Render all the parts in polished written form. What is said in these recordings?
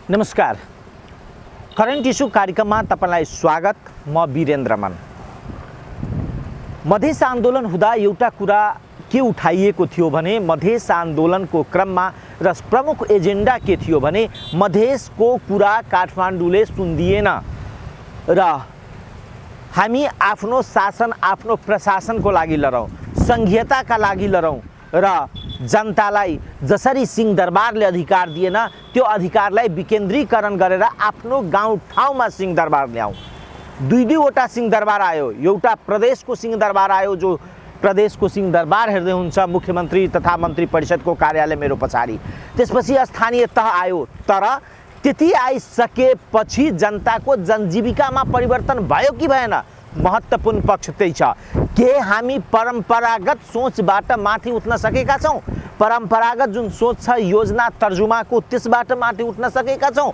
नमस्कार। Current issue कार्यक्रममा तपाईलाई स्वागत। म वीरेन्द्र मन। मधेस आन्दोलन हुँदा एउटा कुरा के उठाइएको थियो भने मधेस आन्दोलनको क्रममा र प्रमुख एजेन्डा के थियो भने मधेसको कुरा काठमाडौँले सुन्दिएन र हामी आफ्नो शासन आफ्नो प्रशासनको लागि लडौँ, संघीयताका लागि लडौँ र जनतालाई जसरी सिंहदरबारले अधिकार दिएन त्यो अधिकारलाई विकेन्द्रीकरण गरेर आफ्नो गाउँ ठाउँमा सिंहदरबार ल्याउँ। दुईवटा सिंहदरबार आयो। एउटा प्रदेशको सिंहदरबार आयो, जो प्रदेशको सिंहदरबार हेर्दै हुन्छ मुख्यमन्त्री तथा मन्त्री परिषदको कार्यालय मेरो पछाडि। त्यसपछि स्थानीय तह आयो, तर त्यति आइसकेपछि जनताको जनजीविकामा परिवर्तन भयो कि भएन? महत्त्वपूर्ण पक्ष त्यही छ। के हामी परम्परागत सोचबाट माथि उठ्न सकेका छौँ? परम्परागत जुन सोच छ योजना तर्जुमाको त्यसबाट माथि उठ्न सकेका छौँ?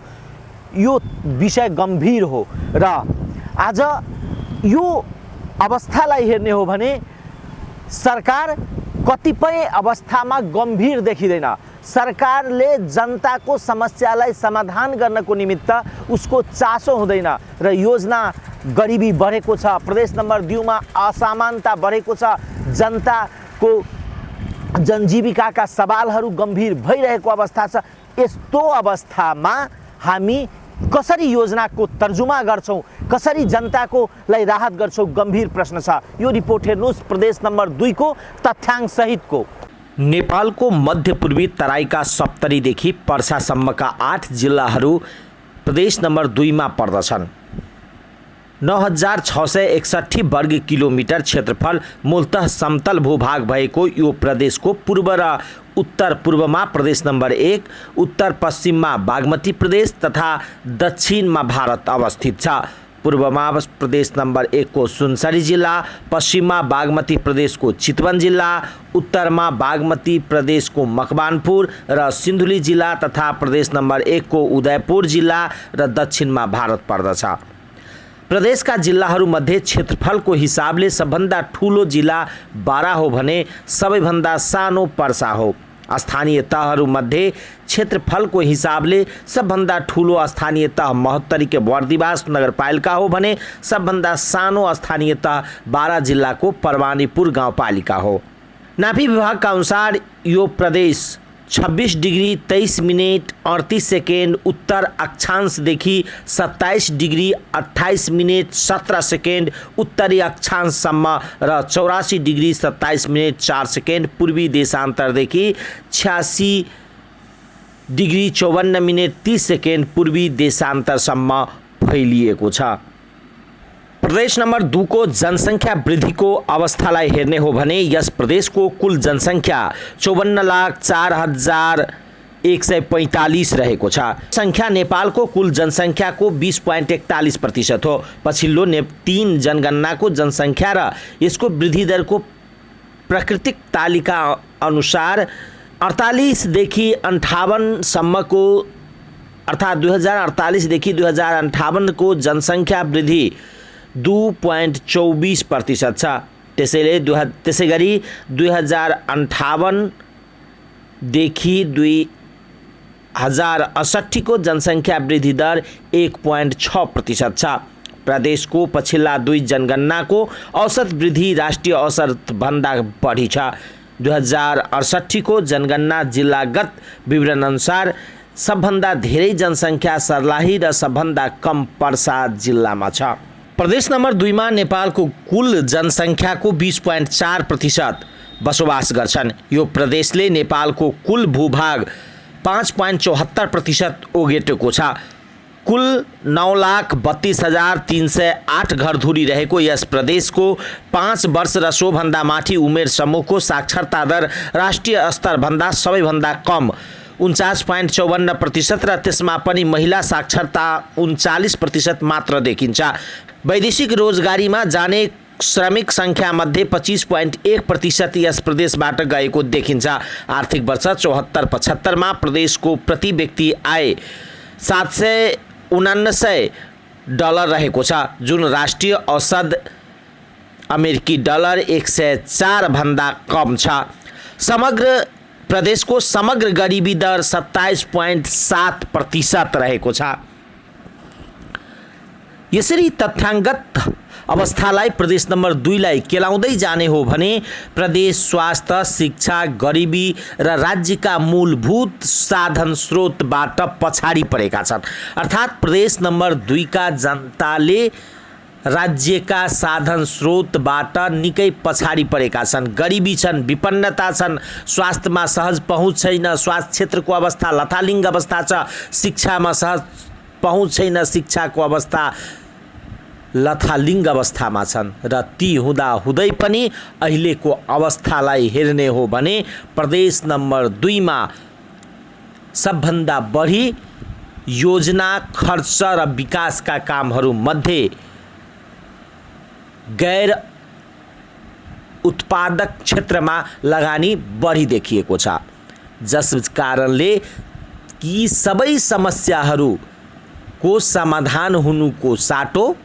यो विषय गम्भीर हो र आज यो अवस्थालाई हेर्ने हो भने सरकार कतिपय अवस्थामा गम्भीर देखिँदैन। सरकारले जनताको समस्यालाई समाधान गर्नको निमित्त उसको चासो हुँदैन र योजना गरिबी बढेको छ, प्रदेश नम्बर 2 मा असमानता बढेको छ, जनताको जनजीविकाका सवालहरू गम्भीर भइरहेको अवस्था छ। यस्तो अवस्थामा हामी कसरी योजनाको तर्जुमा गर्छौँ, कसरी जनताको लाई राहत गर्छौँ, गम्भीर प्रश्न छ। यो रिपोर्ट हेर्नुहोस् प्रदेश नम्बर 2 को तथ्याङ्क सहितको। नेपालको मध्यपूर्वी तराईका सप्तरीदेखि पर्सासम्मका 8 जिल्लाहरू प्रदेश नम्बर 2 मा पर्दछन्। 9661 वर्ग किलोमिटर क्षेत्रफल मूलतः समतल भूभाग भएको यो प्रदेशको पूर्व र उत्तर पूर्वमा प्रदेश नम्बर 1, उत्तर पश्चिममा बागमती प्रदेश तथा दक्षिणमा भारत अवस्थित छ। पूर्वमा प्रदेश नम्बर 1 को सुनसरी जिल्ला, पश्चिममा बागमती प्रदेशको चितवन जिल्ला, उत्तरमा बागमती प्रदेशको मकवानपुर र सिन्धुली जिल्ला तथा प्रदेश नम्बर 1 को उदयपुर जिल्ला र दक्षिणमा भारत पर्दछ। प्रदेशका जिल्लाहरूमध्ये क्षेत्रफलको हिसाबले सबभन्दा ठुलो जिल्ला बारा हो भने सबैभन्दा सानो पर्सा हो। स्थानीय तहहरूमध्ये क्षेत्रफलको हिसाबले सबभन्दा ठुलो स्थानीय तह महोत्तरी के बर्दिवास नगरपालिका हो भने सबभन्दा सानो स्थानीय तह बारा जिल्लाको परवानीपुर गाउँपालिका हो। नापी विभागका अनुसार यो प्रदेश 26 डिग्री 23 मिनेट 38 सेकेन्ड उत्तर अक्षांशदेखि 27 डिग्री 28 मिनेट 17 सेकेन्ड उत्तरी अक्षांशसम्म र 84 डिग्री 27 मिनेट 4 सेकेन्ड पूर्वी देशान्तरदेखि 86 डिग्री 54 मिनेट 30 सेकेन्ड पूर्वी देशान्तरसम्म फैलिएको छ। प्रदेश नम्बर 2 को जनसङ्ख्या वृद्धिको अवस्थालाई हेर्ने हो भने यस प्रदेशको कुल जनसङ्ख्या 54,04,145 रहेको छ। सङ्ख्या नेपालको कुल जनसङ्ख्याको 20.41% हो। पछिल्लो 3 जनगणनाको जनसङ्ख्या र यसको वृद्धि दरको प्राकृतिक तालिका अनुसार 48 देखि 58 सम्मको अर्थात् 2048 देखि 2058 को जनसङ्ख्या वृद्धि 2.24% छ। त्यसै गरी 2058 देखि 2068 को जनसङ्ख्या वृद्धि दर 1.6% छ। प्रदेशको पछिल्ला 2 जनगणनाको औसत वृद्धि राष्ट्रिय औसत भन्दा बढी छ। 2068 को जनगणना जिल्लागत विवरण अनुसार सबभन्दा धेरै जनसङ्ख्या सर्लाही र सबभन्दा कम पर्सा जिल्लामा छ। प्रदेश नम्बर 2 मा नेपालको कुल जनसङ्ख्याको 20.4% बसोबास गर्छन्। यो प्रदेशले नेपालको कुल भूभाग 5.74% ओगटेको छ। कुल 9,32,308 घरधुरी रहेको यस प्रदेशको 5 वर्ष र सोभन्दा माथि उमेर समूहको साक्षरता दर राष्ट्रिय स्तरभन्दा सबैभन्दा कम 49.54% र त्यसमा पनि महिला साक्षरता 39% मात्र देखिन्छ। वैदेशिक रोजगारीमा जाने श्रमिक सङ्ख्या मध्ये 25.1% यस प्रदेशबाट गएको देखिन्छ। आर्थिक वर्ष 74-75 मा प्रदेशको प्रति व्यक्ति आय $779 रहेको छ, जुन राष्ट्रिय औसत अमेरिकी डलर 104 भन्दा कम छ। समग्र प्रदेशको समग्र गरिबी दर 27.7% रहेको छ। यसरी तथ्याङ्गत अवस्थालाई प्रदेश नम्बर 2 लाई केलाउँदै जाने हो भने प्रदेश स्वास्थ्य, शिक्षा, गरिबी र राज्यका मूलभूत साधन स्रोतबाट पछाडि परेका छन्। अर्थात् प्रदेश नम्बर 2 का जनताले राज्यका साधन स्रोतबाट निकै पछाडि परेका छन्। गरिबी छन्, विपन्नता छन्, स्वास्थ्यमा सहज पहुँच छैन, स्वास्थ्य क्षेत्रको अवस्था लथालिङ्ग अवस्था छ, शिक्षामा सहज पहुँच छैन, शिक्षाको अवस्था लथालिङ्ग अवस्थामा छन्। र ती हुँदाहुँदै पनि अहिलेको अवस्थालाई हेर्ने हो भने प्रदेश नम्बर 2 मा सबभन्दा बढी योजना खर्च र विकासका कामहरूमध्ये गैर उत्पादक क्षेत्रमा लगानी बढी देखिएको छ, जस कारणले यी सबै समस्याहरूको समाधान हुनुको साटो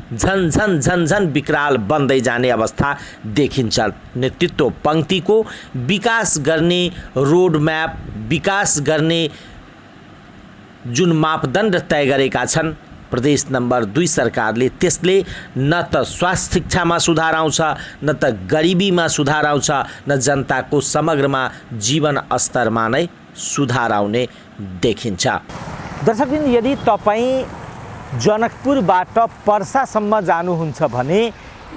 झन विकराल बन्दै जाने अवस्था देखिन्छ। नेतृत्व पंक्तिको विकास गर्ने रोडम्याप, विकास गर्ने जुन मापदण्ड तय गरेका छन् प्रदेश नम्बर 2 सरकारले, त्यसले न त स्वास्थ्य शिक्षामा सुधार आउँछ, न त गरिबीमा सुधार आउँछ, न जनताको समग्रमा जीवन स्तरमा नै सुधार आउने देखिन्छ। दर्शकबिन, यदि तपाईँ जनकपुरबाट पर्सासम्म जानुहुन्छ भने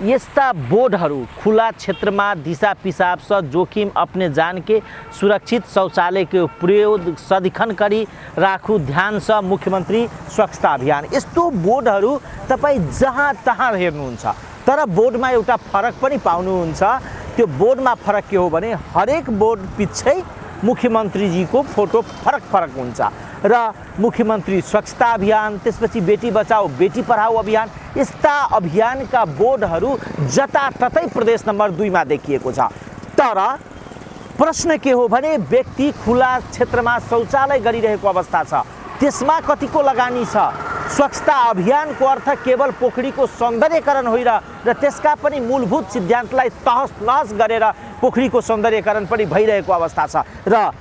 यस्ता बोर्डहरू खुला क्षेत्रमा दिशा पिसाब स जोखिम अपने जान के सुरक्षित शौचालय के प्रयोग सदिखन करी राखू ध्यान स मुख्यमंत्री स्वच्छता अभियान, यस्तो बोर्डहरू तपाईँ जहाँ तहाँ हेर्नुहुन्छ। तर बोर्डमा एउटा फरक पनि पाउनुहुन्छ। त्यो बोर्डमा फरक के हो भने हरेक बोर्ड पिछे मुख्यमन्त्रीजीको फोटो फरक हुन्छ र मुख्यमन्त्री स्वच्छता अभियान, त्यसपछि बेटी बचाओ बेटी पढाओ अभियान, यस्ता अभियानका बोर्डहरू जताततै प्रदेश नम्बर 2 मा देखिएको छ। तर प्रश्न के हो भने व्यक्ति खुला क्षेत्रमा शौचालय गरिरहेको अवस्था छ, त्यसमा कतिको लगानी छ? स्वच्छता अभियानको अर्थ केवल पोखरीको सौन्दर्यकरण होइन र त्यसका पनि मूलभूत सिद्धान्तलाई तहस नहस गरेर पोखरीको सौन्दर्यकरण पनि भइरहेको अवस्था छ। र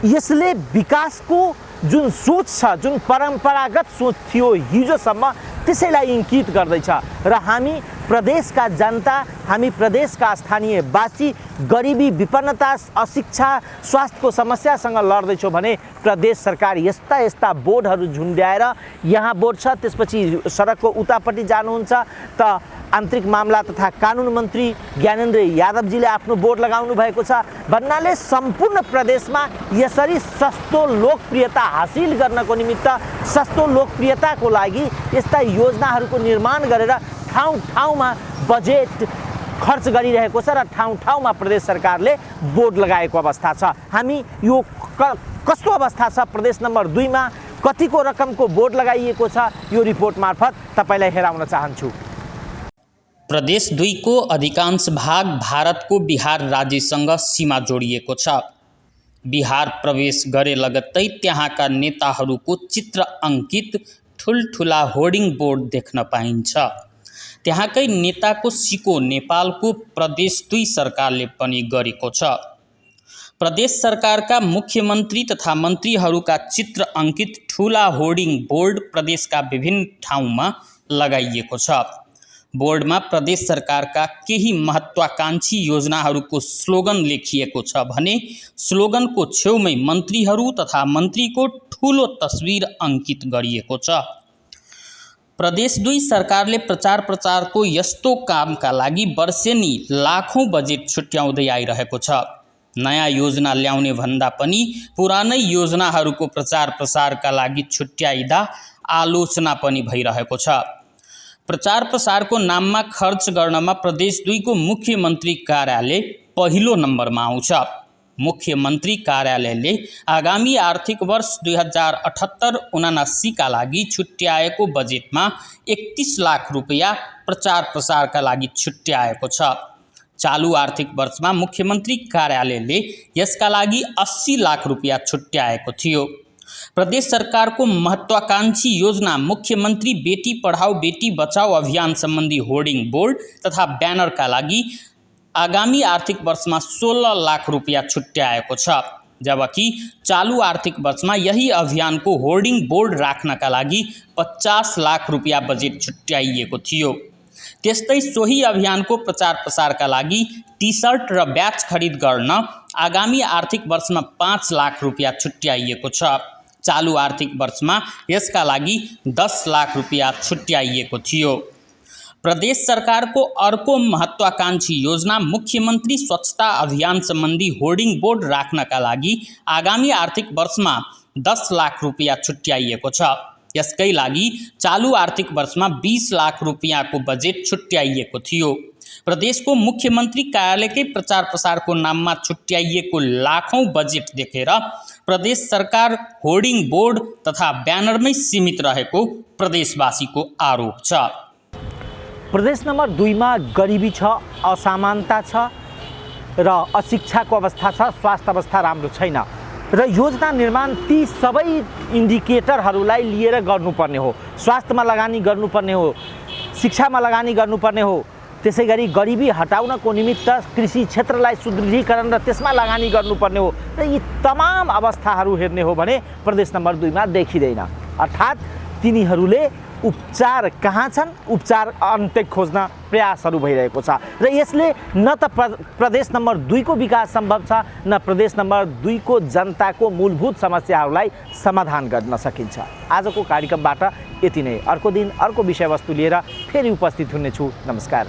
यसले विकासको जुन सोच छ, जुन परम्परागत सोच थियो हिजोसम्म, त्यसैलाई इङ्कित गर्दैछ। र हामी प्रदेशका जनता, हामी प्रदेशका स्थानीयवासी गरिबी, विपन्नता, अशिक्षा, स्वास्थ्यको समस्यासँग लड्दैछौँ भने प्रदेश सरकार यस्ता बोर्डहरू झुन्ड्याएर, यहाँ बोर्ड छ त्यसपछि सडकको उतापट्टि जानुहुन्छ त आन्तरिक मामला तथा कानुन मन्त्री ज्ञानेन्द्र यादवजीले आफ्नो बोर्ड लगाउनु भएको छ भन्नाले सम्पूर्ण प्रदेशमा यसरी सस्तो लोकप्रियता हासिल गर्नको निमित्त, सस्तो लोकप्रियताको लागि यस्ता योजनाहरूको निर्माण गरेर ठाउँ-ठाउँमा बजेट खर्च गरिरहेको छ र ठाउँ-ठाउँमा प्रदेश सरकारले बोर्ड लगाएको अवस्था छ। हामी यो कस्तो अवस्था छ प्रदेश नम्बर 2 मा, कतिको रकमको बोर्ड लगाइएको छ, यो रिपोर्ट मार्फत तपाईलाई हेराउन चाहन्छु। प्रदेश 2 को अधिकांश भाग भारतको बिहार राज्यसँग सीमा जोडिएको छ। बिहार प्रवेश गरे लगत्तै त्यहाँका नेताहरूको चित्र अङ्कित ठुलठुला होर्डिङ बोर्ड देख्न पाइन्छ। त्यहाँकै नेताको सिको नेपालको प्रदेश 2 सरकारले पनि गरेको छ। प्रदेश सरकारका मुख्यमन्त्री तथा मन्त्रीहरूका चित्र अङ्कित ठुला होर्डिङ बोर्ड प्रदेशका विभिन्न ठाउँमा लगाइएको छ। बोर्डमा प्रदेश सरकारका केही महत्त्वाकांक्षी योजनाहरूको स्लोगन लेखिएको छ भने स्लोगनको छेउमै मन्त्रीहरू तथा मन्त्रीको ठुलो तस्बिर अङ्कित गरिएको छ। प्रदेश 2 सरकारले प्रचार प्रसारको यस्तो कामका लागि वर्षेनी लाखौं बजेट छुट्याउँदै आइरहेको छ। नयाँ योजना ल्याउने भन्दा पनि पुरानै योजनाहरूको प्रचार प्रसारका लागि छुट्याइदा आलोचना पनि भइरहेको छ। प्रचार प्रसारको नाममा खर्च गर्नमा प्रदेश 2 को मुख्यमन्त्री कार्यालय पहिलो नम्बरमा आउँछ। मुख्यमन्त्री कार्यालयले आगामी आर्थिक वर्ष 2078-79 का लागि छुट्याएको बजेटमा 31 लाख रुपैयाँ प्रचार प्रसारका लागि छुट्याएको छ। चालू आर्थिक वर्षमा मुख्यमन्त्री कार्यालयले यसका लागि 80 लाख रुपैयाँ छुट्याएको थियो। प्रदेश सरकारको महत्त्वाकांक्षी योजना मुख्यमन्त्री बेटी पढाओ बेटी बचाओ अभियान सम्बन्धी होर्डिङ बोर्ड तथा ब्यानरका लागि आगामी आर्थिक वर्षमा 16 लाख रुपियाँ छुट्याएको छ, जबकि चालू आर्थिक वर्षमा यही अभियानको होर्डिङ बोर्ड राख्नका लागि 50 लाख रुपियाँ बजेट छुट्याइएको थियो। त्यस्तै सोही अभियानको प्रचार प्रसारका लागि टी-सर्ट र ब्याच खरिद गर्न आगामी आर्थिक वर्षमा 5 लाख रुपियाँ छुट्याइएको छ। चालू आर्थिक वर्षमा यसका लागि 10 लाख रुपियाँ छुट्याइएको थियो। प्रदेश सरकारको अर्को महत्त्वाकांक्षी योजना मुख्यमन्त्री स्वच्छता अभियान सम्बन्धी होर्डिङ बोर्ड राख्नका लागि आगामी आर्थिक वर्षमा 10 लाख रुपियाँ छुट्याइएको छ। यसकै लागि चालू आर्थिक वर्षमा 20 लाख रुपियाँको बजेट छुट्याइएको थियो। प्रदेशको मुख्यमन्त्री कार्यालयकै प्रचार प्रसारको नाममा छुट्याइएको लाखौं बजेट देखेर प्रदेश सरकार होर्डिङ बोर्ड तथा ब्यानरमै सीमित रहेको प्रदेशवासीको आरोप छ। प्रदेश नम्बर 2 मा गरिबी छ, असमानता छ र अशिक्षाको अवस्था छ, स्वास्थ्य अवस्था राम्रो छैन र योजना निर्माण ती सबै इन्डिकेटरहरूलाई लिएर गर्नुपर्ने हो। स्वास्थ्यमा लगानी गर्नुपर्ने हो, शिक्षामा लगानी गर्नुपर्ने हो, त्यसैगरी गरिबी हटाउनको निमित्त कृषि क्षेत्रलाई सुदृढीकरण र त्यसमा लगानी गर्नुपर्ने हो र यी तमाम अवस्थाहरू हेर्ने हो भने प्रदेश नम्बर 2 मा देखिँदैन। अर्थात् तिनीहरूले उपचार कहाँ छन्, उपचार अन्त्य खोज्न प्रयासहरू भइरहेको छ र यसले न त प्रदेश नम्बर 2 को विकास सम्भव छ, न प्रदेश नम्बर 2 को जनताको मूलभूत समस्याहरूलाई समाधान गर्न सकिन्छ। आजको कार्यक्रमबाट यति नै। अर्को दिन अर्को विषयवस्तु लिएर फेरि उपस्थित हुनेछु। नमस्कार।